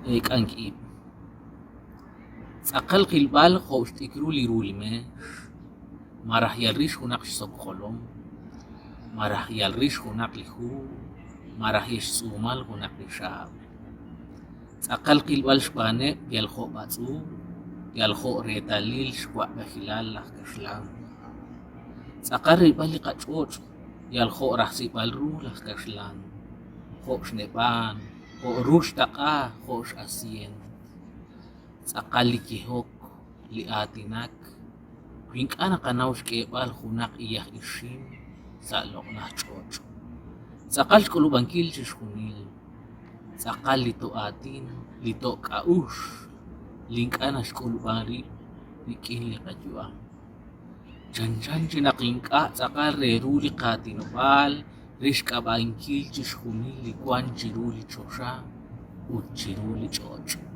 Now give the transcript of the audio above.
Eek'ank ib'. Tz'aqal qilb'al jo' xt'ikrul li ru li meex, malaj yal rix junaq xsok jolom, malaj yal rix junaq li hu, malaj yal xtz'uumal junaq li xaab'. Tz'aqal qilb'al xb'aaneb' yal jo' b'atz'uul, yal jo' reetalil xwa'b'ejilal laj kaxlan. Tz'aqal rilb'al li qach'och' yal jo' rajsib'al ru laj kaxlan, jo' xneb'aan, jo' ru xtaq'a, jo' x'asyent. Tz'aqal li yehok, li aatinak, wi ink'a' naqanaw xk'eeb'al junaq iyaj ixim sa' loq'laj ch'och'. Tz'aqal xk'ulub'ankil chixjunil. Tz'aqal li to'aatin, li to'k'a'uxl, li ink'a' naxk'ulub'a rib' rik'in li qayu'am. Chanchan chi naq ink'a' tz'aqal re ru li qaatinob'aal re xk'ab'a'inkil chixjunil li wan chiru li choxa ut chiru li ch'och'.